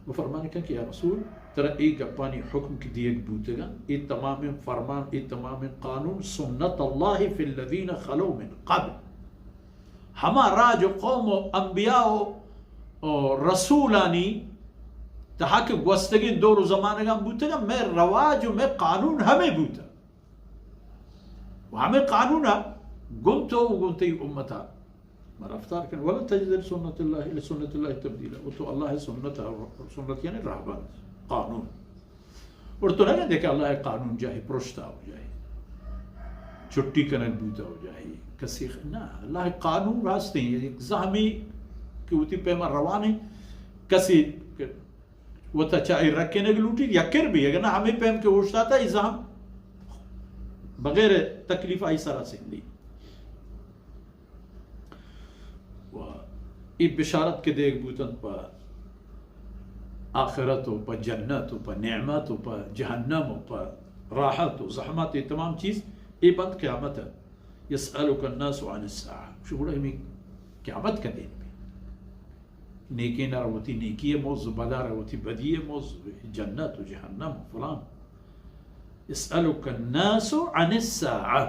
و فرمان کن کہ یا رسول، ترا اے گپانی حکم کہ دیگ بوتگاں، اے تمامیں فرمان، اے تمامیں قانون، سنت اللہ فی الذین خلو من قبل، ہما راج و قوم و انبیاء و، و رسولانی تہا کہ گوستگیں دور و زمانگاں بوتگاں، مئے رواج و مئے قانون ہمے بوتگ۔ و ہمے قانون ء گوں تو و گوں تئی امت ء ما رفتار کن۔ ولن تجد لسنت اللہ، لسنت اللہ تبدیلا۔ و تو اللہ ء سنت ء، سنت یعنی رہبند، قانون۔ اور تو نہ گندے کہ اللہ ء قانون جاہے پرشتا و جاہے چھٹی کنگ بوتا و جاہے کسی خ-، نہ، اللہ ء قانون راستے ہیں، یک زہمی کہ وتی پیما روان ہیں، کسی وتا چاہے رکینگ لوٹیت یا کر بی، اگر نہ ہمے پیم کہ اوشتاتا، ای زہم بغیر تکلیف آئی سرا سندی۔ و ای بشارت کہ دیگ بوتن پہ آخرت و پہ جنت و پہ نعمت و پہ جہنم و پہ راحت و زحمت، ای تمام چیز، ای بند قیامت ہے۔ یسألک الناس عن الساعة۔ شو گڑا ہمیں قیامت کا دین بی؟ نیکیں نر وتی نیکی ء موز، بدار وتی بدی ء موز، جنت و جہنم و فلان۔ یسألک الناس عن الساعة۔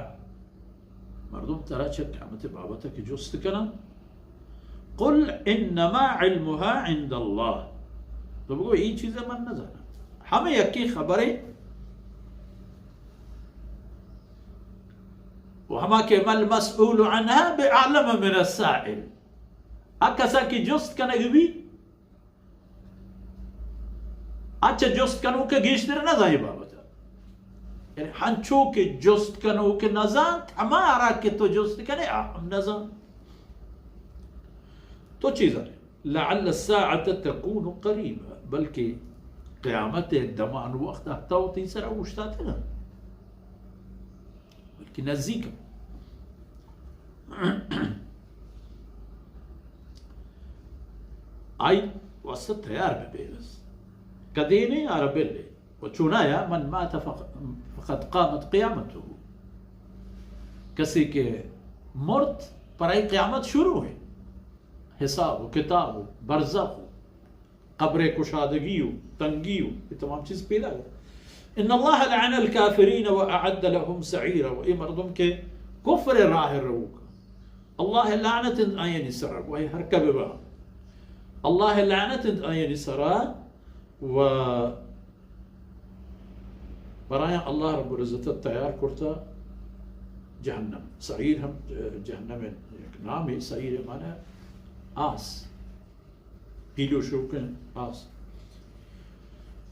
مردم ترا چہ قیامت بابت کہ جست کنن۔ قل انما علمها عند اللہ۔ تو بگو، این چیز من نزانم۔ ہمیں یکی خبریں و ہما کہ ما المسئول عنها بأعلم من السائل۔ آ کسا کہ جست کنگ بی، آ چہ جست کنوک گیشتر نہ زاں اے بابت۔ یعنی ہنچو کہ جست کنوک نہ زانت، ہما را کہ تو جست کنے، آ ہم نہ زانت۔ تو چی زانے؟ لعل الساعة تكون قريبا، بلکہ قیامت دمان وقت تو تئی سرا اوشتاتگا۔ بلکہ نزیک۔ آئی واسطہ تیار بہ بے بس۔ کدینے آرا بلے۔ و چونایا من مات فق-، فقد قامت قیامته۔ کسی کہ مرت، پر آئی قیامت شروع ہے۔ حساب و کتاب و برزخ و قبر کشادگی و تنگی و یہ تمام چیز پیدا ہے۔ ان اللہ لعن الكافرین و اعد لهم سعیرا، و اے مردم کہ کفر راہ روک، اللہ لعنت انت آیانی سرا، و ہر کبے با اللہ لعنت انت آیانی سرا، و برایاں اللہ رب العزت تیار کرتا جہنم۔ سعیر ہم جہنم یک نامی، سعیر معنی آس۔ پیلو شوکیں آس۔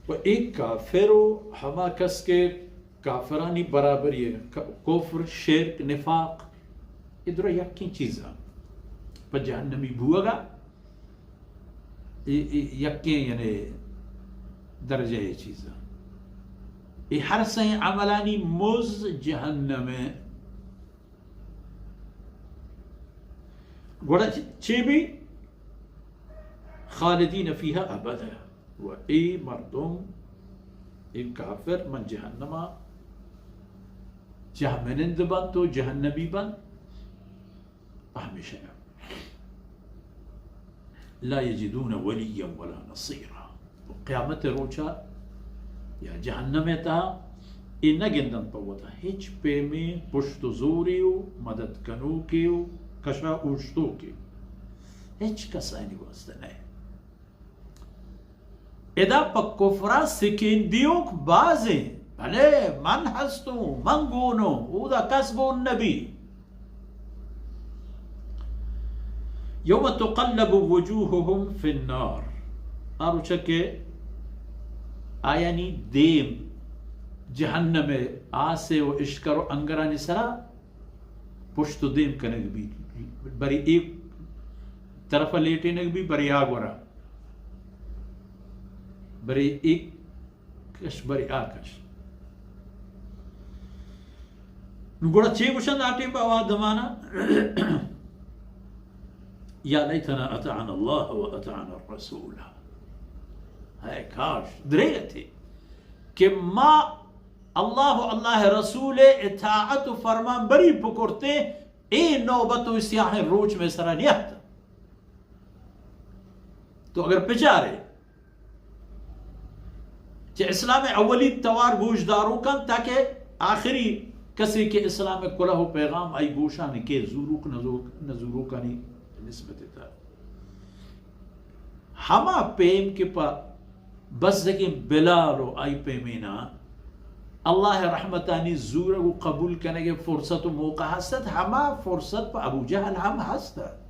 و ایک کافر و ہما کس کہ کافرانی برابری ہے، ک-، کفر، شرک، نفاق، اے درا یکیں چیز ہے۔ پہ جہنمی بوگا، اے، اے یکیں یعنی درجہ اے چیز ہے۔ اے ہر سیں عملانی مز جہنم ہے۔ گڑا چ-، چے بی؟ خالدین فیہا ابدا۔ و اے مردم، اے کافر من جہنما جہمنند بنت و جہنمی بنت ہمیشہ۔ لا یجدون ولیا ولا نصیرا۔ قیامت روچا یا جہنم تہا اے نہ گندن پہ وتا ہچ پیمیں پشت و زورے و مدد کنوکے و کشا اوشتوکے۔ ہچ کس آیانی واسطہ نہ۔ ادا پہ کفرا سکین دیوک بازیں۔ بلے من ہستوں، من گونوں، اودا کس گون نبی۔ یوم تقلب وجوہہم فی النار۔ آ روچا کہ آیانی دیم جہنم آسے و اشکر و انگرانی سرا پشت و دیم کنگ بی۔ بری ایک طرف لیٹینگ بی، بری آ گورا۔ بری ایک کش بری آ کش۔ نو گڑا چے گوشن آ ٹیم با آ دمانا؟ یا لیتنا اطعنا اللہ و اطعنا الرسول۔ ہے کاش، دریغتے کہ ما اللہ و اللہ رسول اطاعت و فرمان بری پکرتے، اے نوبت و سیاہیں روچ میں سرا نیت۔ تو اگر پچارے، چہ اسلام اولی توار گوشداروکاں تاکہ آخری کسے کہ اسلام کلہ و پیغام آئی گوشانی کہ زوروک نزوک، نزوروکانی نسبت تا۔ ہما پیم کہ پہ بزگیں بلال و آئی پیمینا اللہ رحمتانی زورگ و قبول کنگ فرصت و موقع ہستت، ہما فرصت پہ ابو جہل ہم ہستت۔